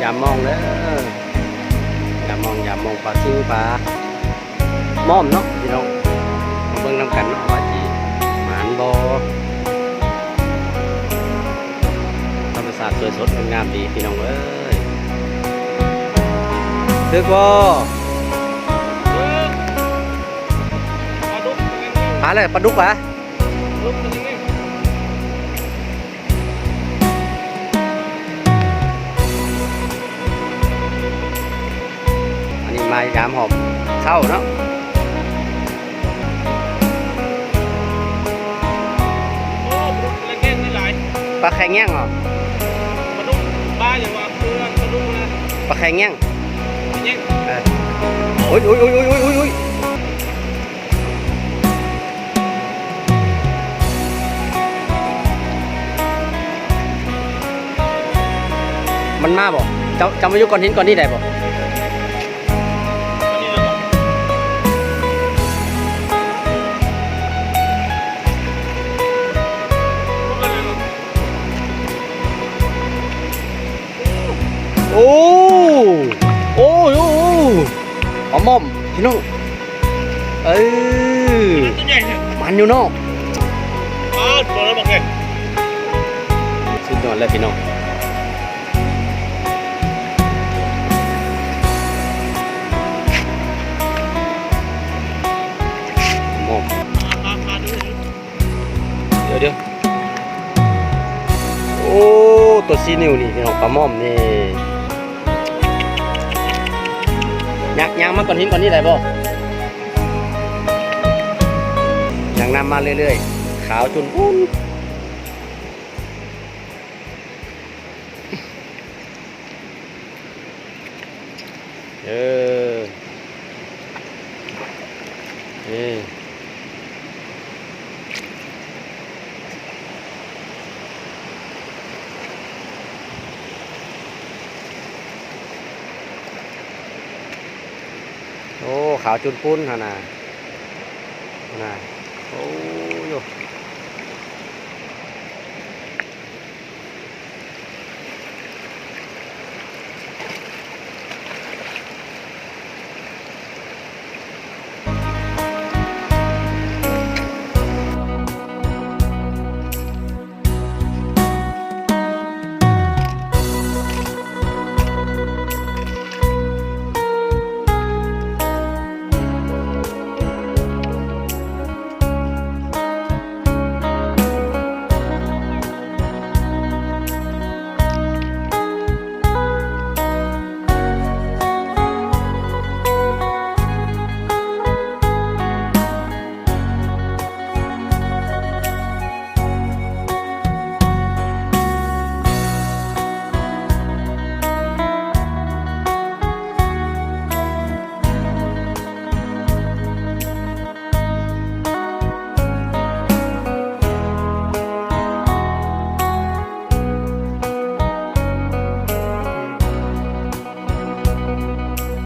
ຍາມມອງເດີ ຍາມມອງ ຍາມມອງປາຊິວ ປາມ້ອມເນາະພີ່ນ້ອງ. ມາເບິ່ງນຳກັນເນາະວ່າຊິໝານບໍ່. ທຳມະຊາດສວຍສົດງົດງາມດີພີ່ນ້ອງເອີຍ. ຖືກບໍ່? ປາແຫຼະ ປາດຸກຫວາ? ອັນນີ້ມາຍາມຮອບເຊົ້າເນາະ. ໂອ້ ປາແຄງແງ່ງນີ້ຫຼາຍ. ປາແຄງແງ່ງເຫາະ? ປາດຸກ ປາຫຍັງວະ? ເອີ ປາດຸກນະ. ປາແຄງແງ່ງ. ແງ່ງ. ເອີ ໂອ້ຍ ໂອ້ຍ ໂອ້ຍ ໂອ້ຍ ໂອ້ຍ ໂອ້ຍ. ມັນມາບໍ່? ເຈົ້າ ເຈົ້າມາຢູ່ກ້ອນຫີນກ້ອນນີ້ໄດ້ບໍ່? ໂອ້ ໂອ້ຍ ໂອ້ ໂອ້ ປາໝ້ອມພີ່ນ້ອງ. ເອີ ຕົວໃຫຍ່ແທ້ ມັນຢູ່ເນາະ. ອ້າວ ຕົວລະບັກໃຫຍ່ ສຸດຍອດເລີຍພີ່ນ້ອງ. ໝ້ອມ ດຽວ ດຽວ ໂອ້ ຕົວສີ່ນິ້ວນີ້ພີ່ນ້ອງ ປາໝ້ອມນີ້. ຍ່າງ ຍ່າງມາກ້ອນຫີນກ້ອນນີ້ໄດ້ບໍ່? ຍ່າງນຳມາເລື້ອຍໆ ຂາວຈຸນປຸ້ນ. ເອີ ເອີ ໂອ້ ຂາວຈຸນປຸ້ນຫັ້ນນະ ຫັ້ນນະ. ໂອ້